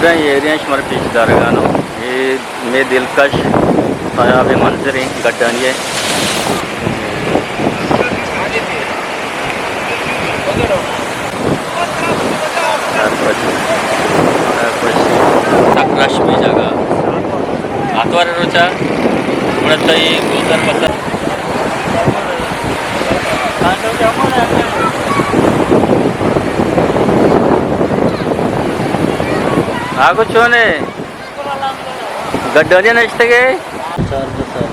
پورا ایریا شمار پیش دارگانو، یہ میں دلکش تیاب منظر ہیں گڈانی ہے۔ سک رش بی جاگہ۔ آتوار روچا گڑا تئی گوزر مطلب۔ آگو چونے؟ گڈانی نشتگے؟ چاردہ سال۔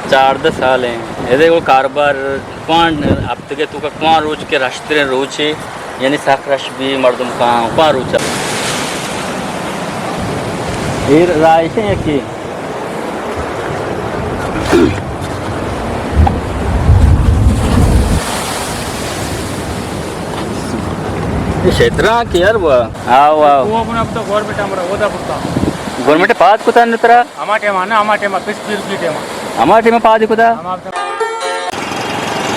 چاردہ سال ہیں۔ ایدے وہ کاروبار کوان ہفتگے تو کا کوان روچ کے رشتریں روچے، یعنی سک رش بی مردم کاں، کوان روچا۔ ایر رائشیں یکی۔ یہ شیطران کی یار وہ۔ آو، آو۔ وہ اپنا اب تو گورنمنٹ ہمارا ہوتا پڑتا۔ گورنمنٹ پاس کتا نترا؟ ہما ٹائم آنا، ہما ٹائم پس پیر کی ٹائم۔ ہما ٹائم پاس کتا؟ ہما ٹائم۔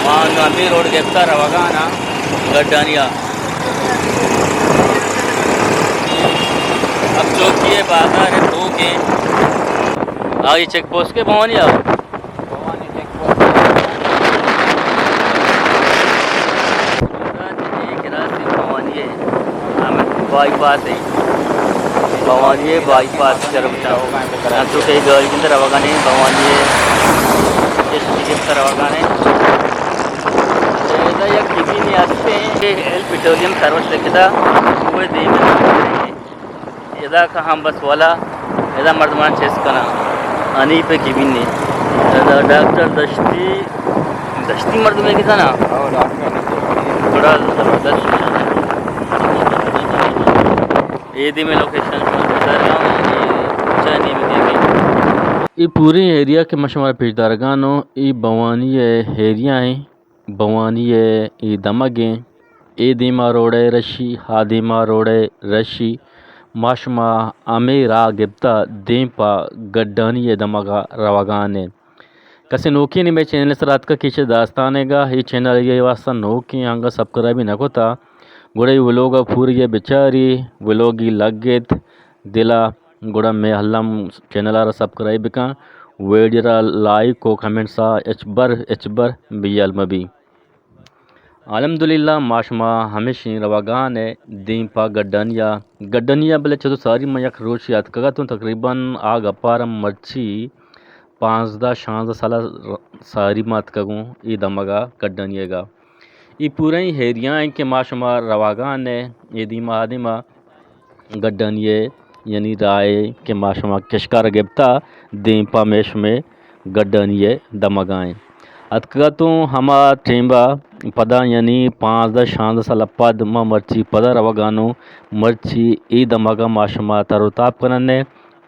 ما نامی روڈ گپتا روگانا گڈانیا۔ اب چوکی ہے بازار ہے تو کے۔ آئی چیک پوسٹ کے بھونیا۔ بھوانی چیک پوسٹ۔ یہ کراسی بھوانی ہے، ہمیں بائی پاس ہے، بھوانی ہے، بائی پاس چر بچاؤ۔ ہم تو کئی گاڑی کے اندر روگا نہیں، بھوانی ہے، اس کے اندر روگا نہیں۔ ایسا یک کسی نہیں آتے ہیں، ایل پیٹرولیم سروس لکھتا، وہ دے میں ادا کہ ہم بس والا، ادا مردمان چست کناں۔ حنیف کبینی۔ ادا ڈاکٹر دشتی، دشتی مردمے کتا نا؟ ہاں، ڈاکٹر دشتی۔ بڑا زبردست۔ اے دی میں لوکیشن شما بتا رہا ہوں، یہ چائے نہیں ملے گی۔ اے پوریں ایریا کہ ما شمارا پیش دارگانوں، اے بھوانی ءِ ایریا ایں۔ بھوانی ءِ اے دمگ ایں، اے دیما روڈ ءِ رشی، آ دیما روڈ ءِ رشی۔ ما شما ہمے راہ گپتا دیم پہ گڈانی ءِ دمگ ءَ روگان ایں۔ کسے نوکیں مئے چینل ءِ سرا اتکگ کہ چہ داستانیگ ءَ، اے چینل ءِ واسطہ نوکیں، انگت سبسکرائب نہ کتا، گڑا اے ولوگ ءَ پوری ءَ بچاری، ولوگی لگت دل ءَ۔ گڑا مئے الم چینل ءَ را سبسکرائب بکن، ویڈیو را لائک و کمنٹس ءَ ہچبر ہچبر بے ہیال مبی۔ الحمدللہ ما شما ہمیشیں روگان ءِ دیم پہ گڈانی ءَ۔ گڈانی ءَ بلے چدو ساری من یک روچے اتکگ اتوں، تقریباً آ گپارم مرچی پانزدہ شانزدہ سال ءَ ساری ما اتکگوں اے دمگ ءَ گڈانی ءَ گا۔ اے پوریں ایریا ایں کہ ما شما روگان ءِ اے دیم ءَ آ دیم ءَ گڈانی ءِ یعنی راہ ءِ کہ ما شما کشکار گپتا دیم پہ مئے شمئے گڈانی ءِ دمگ ءَ ایں۔ اتکگ اتوں ہما ٹیم ءَ پدا یعنی پانزدہ شانزدہ سال ءَ پد ما مرچی پدا روگانوں، مرچی اے دمگ ءَ ما شما تر و تاب کنن ءِ،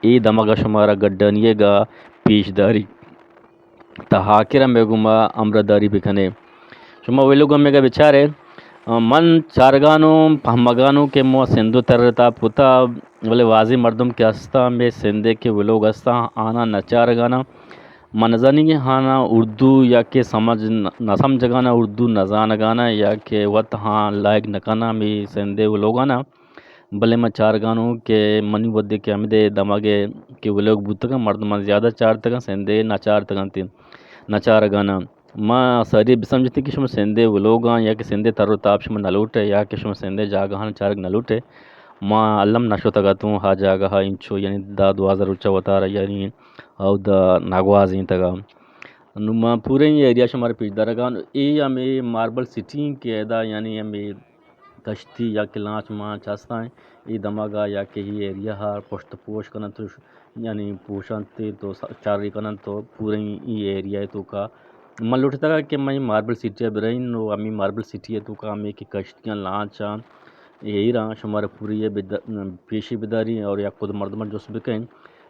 اے دمگ ءَ شمارا گڈانی ءِ گا پیش داری۔ تا آخر ءَ مئے گوما ہمراہداری بکنے۔ شما ولوگ ءَ مئے گا بچارے، من چارگانوں، پہمگانوں کہ مو سندھ ءَ تر تاب کتا، بلے بازیں مردم کہ ہستاں، مئے سندھ ءِ کہ ولوگ ہستاں، آناں نہ چارگاناں۔ من نزانی کہ آناں اردو یا کہ سمجھ نہ، نہ سمجھگاناں، اردو نہ زانگاناں یا کہ وت آں لائک نہ کناں مئے سندھ ءِ ولوگاناں۔ بلے من چارگانوں کہ منی وھدے کہ ہمدے دمگ ءَ کہ ولوگ بوتگاں، مردماں زیادہ چارتگاں، سندھ ءِ نہ چارتگاں، نہ چارگاناں۔ ما ساری بسمجھتیں کہ شما سندھ ءِ ولوگاں یا کہ سندھ ءِ تر و تاب شما نہ لوٹے یا کہ شما سندھ ءِ جاگہاں چارگ نہ لوٹے۔ ما الم نہ شتگ اتوں آ جاگہ ءَ انچو یعنی دہ دوازدہ روچ ءَ وتارا یعنی اودا نہ گوازینتگ ءَ۔ نوں ما پوریں ایریا شمارا پیش دارگاں۔ اے ہمے ماربل سٹی ایں کہ ادا یعنی ہمے کشتی یا کہ لانچ مانچ ہستاں، اے دمگ ءَ یا کہ اے ایریا ءَ پشت پوش کننت، یعنی پوشنت تو س-، چاری کننت تو پوریں اے ایریا ءِ توکا۔ من لوٹتگ کہ من ماربل سٹی ءَ برئیں، نوں ہمے ماربل سٹی ءِ توکا ہمے کہ کشتیاں، لانچاں، اے ایراں شمارا پوری ءَ بد-، پیشی بداری اور یک خود مردماں جست بکن۔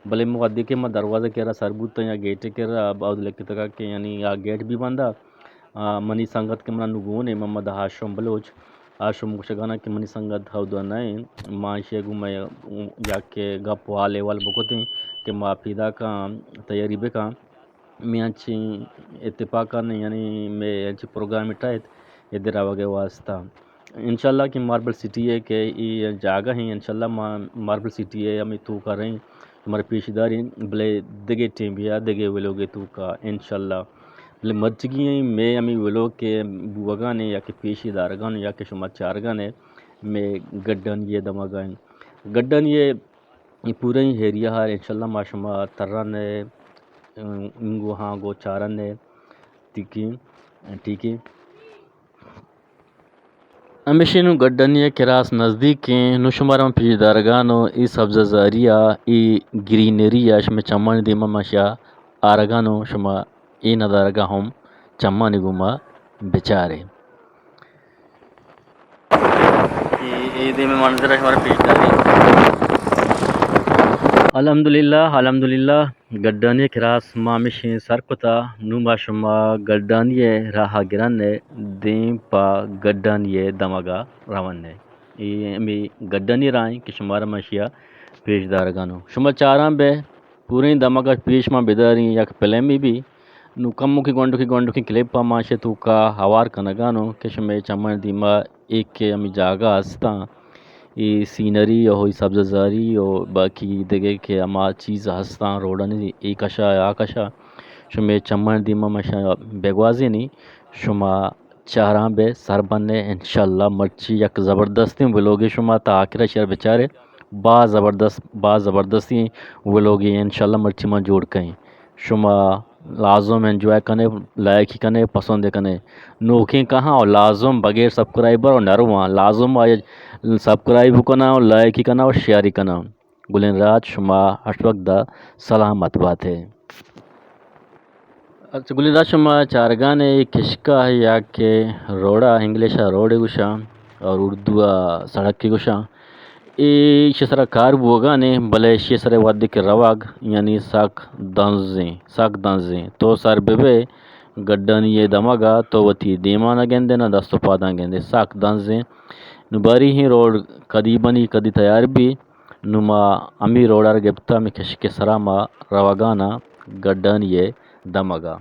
بلے من وھدے کہ من دروازہ ءِ کرا سر بوتاں یا گیٹ ءِ کرا، باز لکتگ کہ یعنی آ گیٹ بھی بند ءَ۔ آ، منی سنگت کہ منا نوں گون ایں، محمد ہاشم بلوچ۔ ہاشم گوشگانا کہ منی سنگت ہودو نہ ایں، ما ایشی ءَ گوں مئے یا کہ گپ و حال احوال بکتیں کہ ما پیداکاں تیاری بکاں۔ مئے انچیں اتفاقاں یعنی مئے انچیں پروگرامے ٹاہیت ادے روگ ءِ واسطہ۔ انشاءاللہ کہ ماربل سٹی ءِ کہ اے جاگہ ایں، انشاءاللہ ما ماربل سٹی ءِ ہمے توکا رہیں، شمارا پیش داریں، بلے دگہ ٹیم بیا، دگہ ولوگے توکا انشاءاللہ۔ بلے مرچیگی ایں مئے ہمے ولوگ کہ بوگانے یا کہ پیش دارگانے یا کہ شما چارگانے، مئے گڈانی ءِ دمگا ایں۔ گڈانی ءِ اے پوریں ایریا ءَ انشاءاللہ ما شما تران ءَ، انگو ہاں گو چاران ءَ، ٹھیک ایں، ٹھیک ایں۔ ہمیشی نوں گڈانی ءِ کراس نزدیک ایں، نوں شمارا من پیش دارگانوں، اے سبزہ زاری ءَ، اے گرینری ءَ، شمئے چمانی دیما من شیا آرگانوں، شما اے ندارگا ہم چمانی گوما بچارے۔ اے، اے دیم ءِ منظر ءَ شمارا پیش داریں۔ الحمدللہ، الحمدللہ، گڈانی ءِ کراس ما ہمیشیں سر کتا، نوں ما شما گڈانی ءِ راہ ءَ گران ءَ دیم پہ گڈانی ءِ دمگ ءَ روان ءَ۔ اے ہمے گڈانی راہ ایں کہ شمارا من شیا پیش دارگانوں۔ شما چاران بئے، پوریں دمگ ءَ پیش ما بداریں، یک پلمے بی۔ نوں کموکیں گونڈوکیں گونڈوکیں کلپ ءَ ما شے توکا ہوار کنگانوں کہ شمئے چمانی دیما ایک کہ ہمے جاگہ ہستاں، اے سینری ءُ اے سبزہ زاری ءُ باقی دگہ کہ ہما چیز ہستاں روڈانی اے کشا آ کشا، شمئے چمانی دیما ما شا بگوازینی، شما چاران بئے سر بنے انشاءاللہ۔ مرچی یک زبردستیں ولوگے شما تا آخر ءَ شر بچارے، باز زبردست، باز زبردستیں ولوگے انشاءاللہ مرچی ما جوڑ کئیں۔ شما لازم انجوائے کنے، لائکی کنے، پسند کنے۔ نوکیں کہاں ءُ لازم بغیر سبسکرائبر ءَ نرواں، لازم آئی سبسکرائب کناں ءُ لائکی کناں ءُ شیئری کناں۔ گلیں راج شما ہشت وقت دا سلامت باتے۔ اچھا، گلیں راج شما چارگانے اے کشکا یا کہ روڈا، انگلش ءَ روڈے گوشاں اور اردو ءَ سڑکے گوشاں۔ اے ایشی سرا کار بوگانے، بلے ایشی سرا وھدے کہ روگ، یعنی سک دنزیں، سک دنزیں۔ تو سر ببے گڈانی ءِ دمگا، تو وتی دیما نہ گندے، نہ دست ءُ پاداں گندے، سک دنزیں۔ نوں باری اے روڈ کدی بنی، کدی تیار بی، نوں ما ہمے روڈ ءَ را گپتا، ہمے کشک ءِ سرا ما روگانا گڈانی ءِ دمگا۔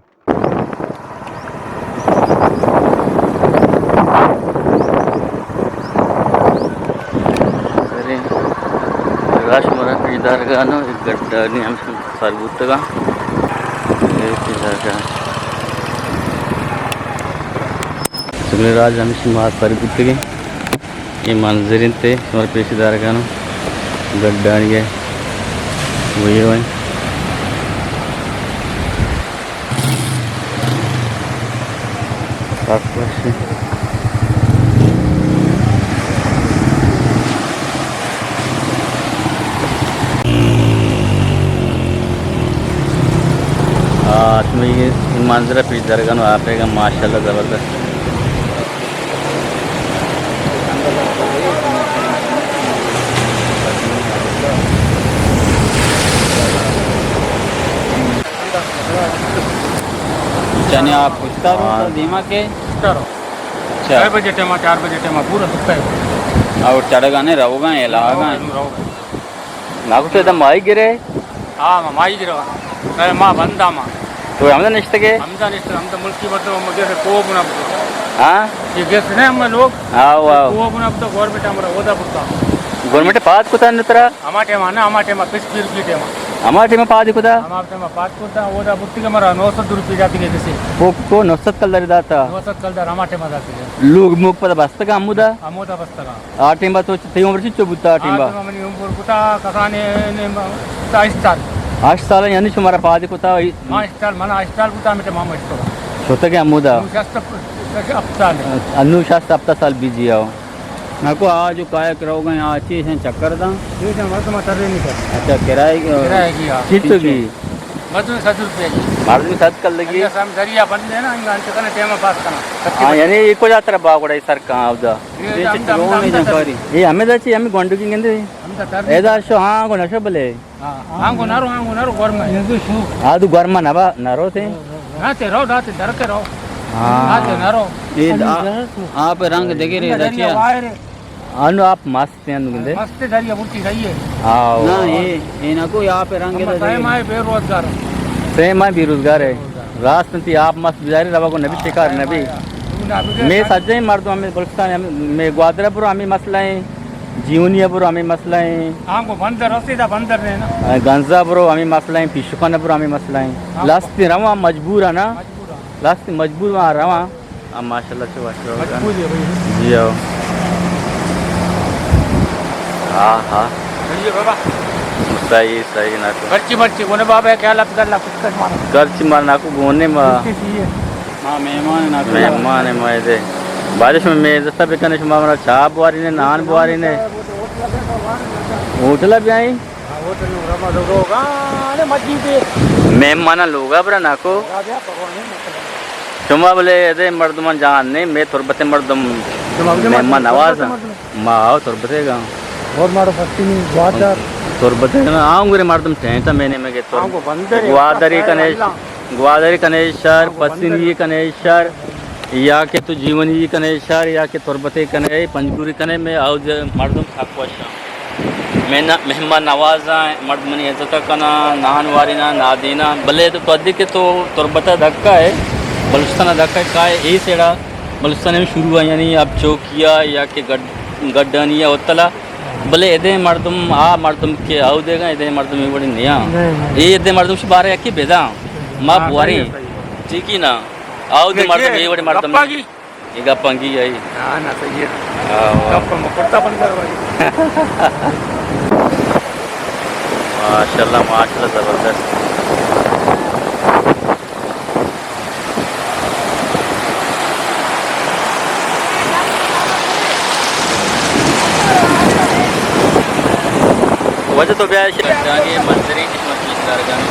بریں، راش مرا پیدارگانو، گڈانی ہم سر بوتگا۔ اے پیدارگا۔ سگلیں راج ہمیشی ما سر بوتگیں۔ اے منظر انت، شمارا پیش دارگانوں گڈانی ءِ ویو انت۔ سک وش انت۔ آ، شمئے اے منظر ءَ پیش دارگانوں، آپ ءَ ماشاءاللہ زبردست۔ چنے آپ کشتا رو ہاں۔ تو دیما کے؟ کشتا رو۔ اچھا۔ چار بجے ٹائم، چار بجے ٹائم پورا سکتا ہے۔ اور چڑھگانے، روگا ہیں، لاگا ہیں۔ روگا۔ ناکو تو ادا ماہی گرے؟ ہاں، ما ماہی گرے۔ اے ما بندہ ما۔ تو ہمدا نشتگے؟ ہمدا نشتگ، ہمدا ملکی مردم ہم گیس کوہ بنا بتا۔ ہاں؟ یہ گیس نہیں ہم لوگ۔ آو، آو۔ کوہ بنا بتا، گورنمنٹ ہمارا اودا بتا۔ گورنمنٹ پاد کتا نترا؟ ہما ٹائم نا، ہما ٹائم پس پیر کی ٹائم۔ ہما ٹائم پاد کتا؟ ہما ٹائم پاد کتا، اودا بتی کے ہمارا نو سو روپے جاتی کے کسی۔ کو، کو نو سو کلدار داتا؟ نو سو کلدار ہما ٹائم داتی کے۔ لوگ موک پدا بستگا ہمودا؟ ہمودا بستگا۔ آ ٹیم با تو چ-، تئی عمر چنچو بوتا آ ٹیم با؟ آ ٹیم با منی عمر بوتا کسانے نے م-، بوتا ہشت سال۔ ہشت سال یعنی شمارا پاد کتا؟ ہاں، ہشت سال، من ہشت سال بوتا، ہمے ٹائم ہم ہشت سال۔ شتگ ہمودا؟ نو شست، شست ہفت سال ہے۔ انو شست ہفت سال بیجی آؤ۔ نکو آ جو کائے کرو گئے، آ چیز ہیں چکر دا۔ یہ جان مرد ما ترے نہیں کر۔ اچھا، کرائے کی؟ کرائے کی، ہاں۔ چیتو کی؟ مردم سد روپے کی۔ مردم سد کر لگی؟ اچھا، ہم دریا بند ہے نا، انگا انت کنے ٹائم پاس کرنا۔ ہاں، یعنی یہ کو جاتر باغ اڑائی سر کہاں اودا؟ یہ ہم دا، ہم دا، ہم دا تر۔ یہ ہمیں دا چی، ہمیں گونڈو کی گندے۔ ہم دا تر۔ اے دا شو، ہاں، کو نشو بلے۔ ہاں، ہاں، کو نرو، ہاں، کو نرو، گورم ہے۔ آ تو گورم نہ با، نرو تے۔ ہاں، تے رو، داتے در کے رو۔ ہاں۔ داتے نرو۔ یہ آ، آپ رنگ دگے رے، دریا دچیا۔ واہ رے۔ انو آپ مست ہیں، انو گندے۔ مست دریا بوٹی رہی ہے۔ آؤ۔ نہ، یہ، یہ نہ کوئی آپ رنگ ہم دے سہ دے۔ ماہ بے روزگار۔ سہ ماہ بے روزگار ہے۔ بے روزگار۔ راست انتی آپ مست بزاری روا کو نبی ہاں، شکار سہ نبی۔ ماہ۔ مے سجیں مردم ہمیں بلوچستان، ہمیں، مے گوادر برو ہمیں مسئلہ ہیں، جیونی برو ہمیں مسئلہ ہیں۔ ہاں، کو بندر رسیدہ بندر نے نا۔ گنزا برو ہمیں مسئلہ ہیں، پیشکان برو ہمیں مسئلہ ہیں۔ ہاں۔ لاستی رواں مجبور ہے نا۔ مجبور ہے۔ لاستی مجبور وہاں رواں۔ ہاں، ماشاءاللہ، چو وش رو مجبور ہے بھائی۔ جی آؤ۔ ہاں، ہاں۔ بولیے بابا۔ صحیح، صحیح ناکو۔ مرچی، مرچی، گونے بابا، کیا لفظ اللہ کچھ کر مارا۔ کرچی مار ناکو گونے ما۔ ہاں، مہمان ناکو۔ مہمان ما دے۔ بارش میں میں عزت بکنے، شما ہمارا چاہ بواری نے، نان بواری نے۔ ہوٹل بیائی۔ مہمان لوگا برا ناکو۔ شما بلے ادے مردمان جان نے، میں تربت مردم مہمان نواز۔ ما آؤ تربتے گا۔ اور مارو پتی نہیں، گوادر۔ تربتے گا، آؤں گرے مردم ٹھینتا میں نے میں گے تو۔ گوادری کنے، گوادری کنے شہر، پسنی کنے شہر، یا کہ تو جیونی کنے شہر، یا کہ تربتے کنے، پنجگوری کنے، میں آؤ مردم سک وشاں۔ میں نہ، مہمان نوازاں، مرد منی عزت کناں، نان واریناں، نادیناں، بلے تو کدی کہ تو تربت دھکا ہے، بلوچستان دھکا ہے، کائے اے سیڑا بلوچستان میں شروع ہے، یعنی اب چوکیا یا کہ گڈ-، گڈانی یا اتلا، بلے ادے مردم، آ مردم کہ آؤ دے گا، ادے مردم اے وڑی نیا۔ اے ادے مردم شبارے یکی بیدا، ما بواریں، ٹھیک ہی نا، آؤ دے مردم اے وڑی مردم نیا۔ یہ گپ انگی ہے۔ ہاں، نہ صحیح ہے۔ ہاں، واہ۔ گپ مکرتا بند کر بھائی۔ ماشاءاللہ، ماشاءاللہ، زبردست۔ وجہ تو بیا ہے۔ گڈانی منظری قسمت کی دارگانی۔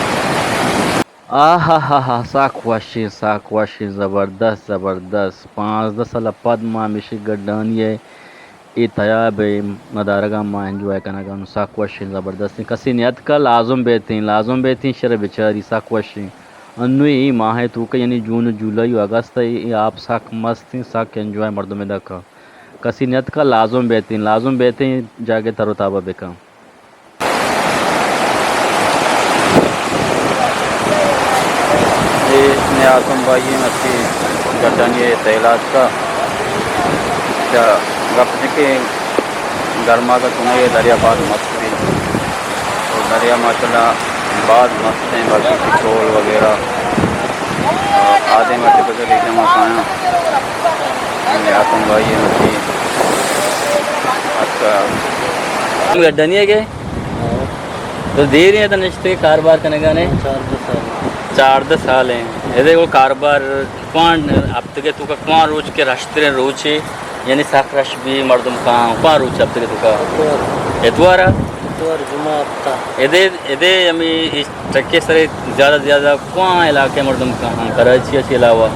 آہا ہا ہا، سک وشیں، سک وشیں، زبردست، زبردست۔ پانزدہ سال پد ما ہمیشی گڈانی ء اے تیاب ء ندارگاں ما انجوائے کنگا، سک وشیں، زبردستیں۔ کسی نیتکا لازم بیتیں، لازم بیتیں، شر بچاری، سک وشیں۔ انو اے ماہ ء توکا یعنی جون، جولائی و اگست ء اے آپ سک مستیں، سک انجوائے مردم دکا۔ کسی نیتکا لازم بیتیں، لازم بیتیں، جاگہ تر و تابا بکن۔ اے نیاتم بھائی ہیں، اسی گڈانی تیلات کا۔ اچھا، گپ جی کہ گرما کا سنا یہ دریا باز مست ہے۔ تو دریا ماشاءاللہ باز مست ہیں، باقی پٹرول وغیرہ۔ آدھے مٹے بزر ایک جمع کھانا۔ نیاتم بھائی ہیں، اسی۔ اچھا۔ گڈانی ہے کہ؟ تو دیر ہیں تو نشتے کاروبار کنگا نے؟ چاردہ سال۔ چاردہ سال ہیں۔ ادے وہ کاروبار کوان ہفتگے تو کا کوان روچ کے رشتریں روچے، یعنی سک رش بھی مردم کہاں، کوان روچ ہفتگے تو کا؟ اتوار۔ اتوار ہے؟ اتوار، جمعہ، ہفتہ۔ ادے، ادے ہمیں اس ٹرکے سرے زیادہ، زیادہ کوان علاقے مردم کہاں؟ کراچی کے علاوہ؟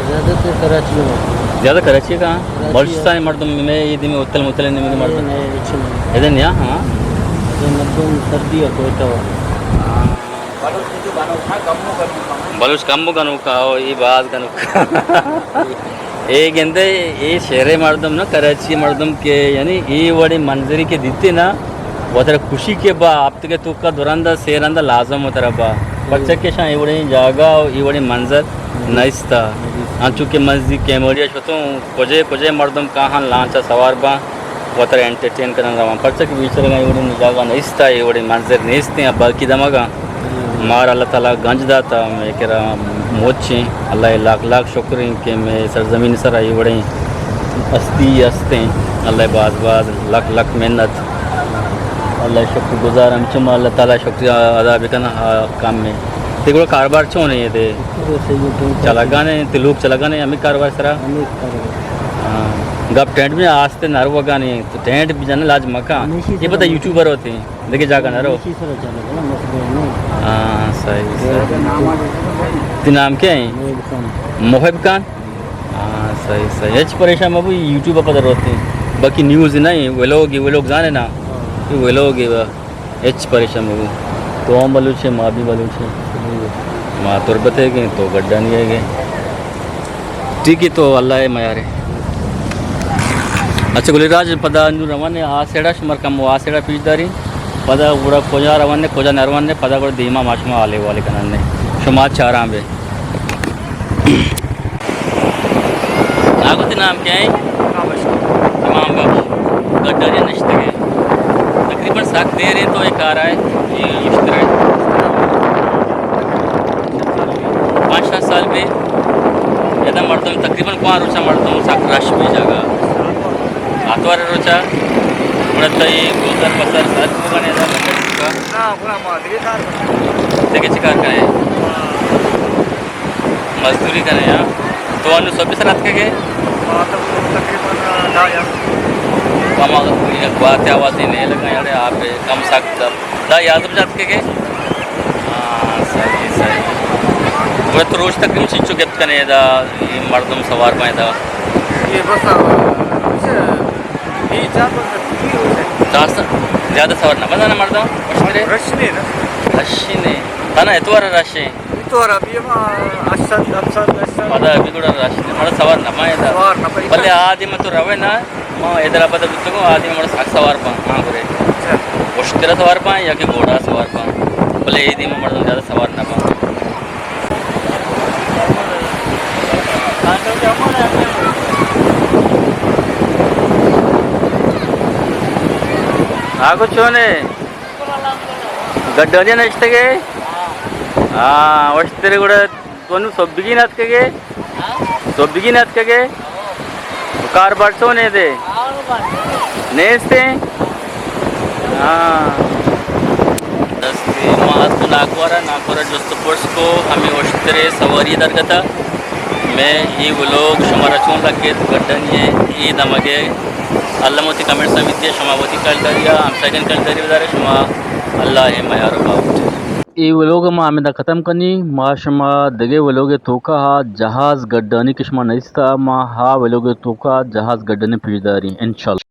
زیادہ تر کراچی میں۔ زیادہ کراچی کہاں؟ کراچی بلوچستان ہے۔ مردم میں یہ دن میں اتل متل نہیں مردم۔ نہیں، نہیں، اچھی نہیں۔ ادے نیا، ہاں۔ ادے مردم سردی ہے، کوئٹہ ہو۔ ہاں۔ بلوچ کم گنوک ہو، یہ باز گنوک۔ اے گندے، اے شہر مردم نا، کراچی مردم کے، یعنی اے وڑے منظری کے دیتے نا، وتر خوشی کے با، ہفتگے توکا دو رندا، سے رندا لازم وتر با۔ پرچہ کہ شان اے وڑے جاگہ و اے وڑے منظر نیستا۔ انچو کہ من زی کیموریا شتوں، کجے کجے مردم کاہاں لانچا سوار باں، وتر انٹرٹین کنن رواں۔ پرچہ کہ بیچارگاں اے وڑے جاگہ نیستا، اے وڑے منظر نیستیں، اب باقی دمگاں۔ مار اللہ تعالی گنج داتا، مے کرا مچیں۔ اللہ لاکھ لاکھ شکر ہیں کہ مے سرزمین سرا اے وڑیں ہستی ہستیں۔ اللہ باز باز لکھ لکھ منت۔ اللہ شکر گزار ہم چم اللہ تعالی شکریہ ادا بکنا، آ، کم میں۔ تے گڑا کاروبار چون ہے تے؟ چلگانے، تے لوگ چلگانے ہمیں کاروبار سرا؟ ہاں۔ گپ ٹینٹ میں آستے نروگانے، تو ٹینٹ بھی جانا لاج مکان۔ یہ پتہ یوٹیوبر ہوتے ہیں۔ دیکھے جاگہ نہ رہو۔ اسی سر چلے گا نا، مسئلہ نہیں۔ ہاں، صحیح، صحیح۔ تی نام کیا ہے؟ محب خان۔ محب خان؟ ہاں، صحیح، صحیح۔ ہچ پریشان مبو، یوٹیوب پر روتے ہیں۔ باقی نیوز نہیں، ویلوگ، ویلوگ جانے نا۔ ہاں۔ یہ ویلوگ ہے، ہچ پریشان مبو۔ تو ہم بلوچ ہے، ما بھی بلوچ ہے۔ ما تربت ہے گے، تو گڈانی ہے گے۔ ٹھیک ہے، تو اللہ ہے میارے۔ اچھا گلی راج، پدا نو روان ہے آ سیڑا، شمار کم آ سیڑا پیش داری۔ پدا گڑا کجا روان ہے، کجا نہ روان ہے، پدا گڑا دیما ما شما آلے والے کنن ہے۔ شما چاراں بے۔ نام کیا ہے؟ امام بخش۔ گڈانی نشتگے۔ تقریباً سک دیر ہے تو ایک آ رہا ہے۔ یہ مشترک۔ پانچ شش سال بی ادا مردم تقریباً کوان روچا مردم سک رش بی جاگا۔ آتوار روچا گڑا تئی گزر بسر سک بگنے ادا مردم کا۔ نا، گڑا ما دیگه کار کنیں۔ دیگه چی کار کنیں؟ مزدوری کنیں، ہاں۔ تو انو سبی سر اتکگے؟ ما تو تقریباً دہ یا۔ کم آ-، کوئی بات آوازی نہیں لگا یار، آپ کم سک دہ یازدہ بجے اتکگے؟ ہاں، صحیح، صحیح۔ گڑا تو روچ تقریباً چنچو گپت کنے دا، یہ مردم سوار پائیں دا؟ یہ بس، آ، یہ چار پانچ دن، یہ روچ ہے۔ داستان زیادہ سوار نہ بندانا مردم، مشکل ہے۔ رش نہیں نا۔ رش نہیں۔ تنا اتوار رش ہے۔ اتوار ابھی ہم ہشت سد، ہفت سد، ہشت سد۔ پدا ابھی گڑا رش نہیں۔ مڑا سوار نہ پائیں دا۔ سوار نہ پائیں۔ بلے آ دیم تو روے نا۔ ما حیدرآباد ءَ بیتگوں، آ دیم مڑا سک سوار باں، ہاں گڑے۔ اچھا۔ اشترا سوار باں یا کہ گھوڑا سوار باں۔ بلے اے دیم مردم زیادہ سوار نہ باں۔ آگو چونے؟ گڈانی نشتگے؟ ہاں، اشترے گڑا تو نوں سوبگی نہ اتکگے؟ ہاں؟ سوبگی نہ اتکگے؟ ہاں۔ کار بار چون ایں دے؟ کار بار۔ نیست ایں؟ ہاں۔ دستے ما اتکو ناکوارا، ناکوارا جست پرس کو، ہمے اشترے سواری درگتا۔ مئے اے ولوگ شمارا چون لگت؟ گڈانی اے دمگے الم وتی کمنٹس ءَ بیتی، شما وتی کلداری ءَ، ہمساہگانی کلداری بدارے شما۔ اللہ ءِ میار ءُ باہوٹ۔ اے ولوگ ءَ ما ہمدا ختم کنی۔ ما شما دگہ ولوگ ءِ توکا ہا جہاز گڈانی کہ شما ندیستا، ما ہا ولوگ ءِ توکا جہاز گڈانی پیش داری انشاءاللہ۔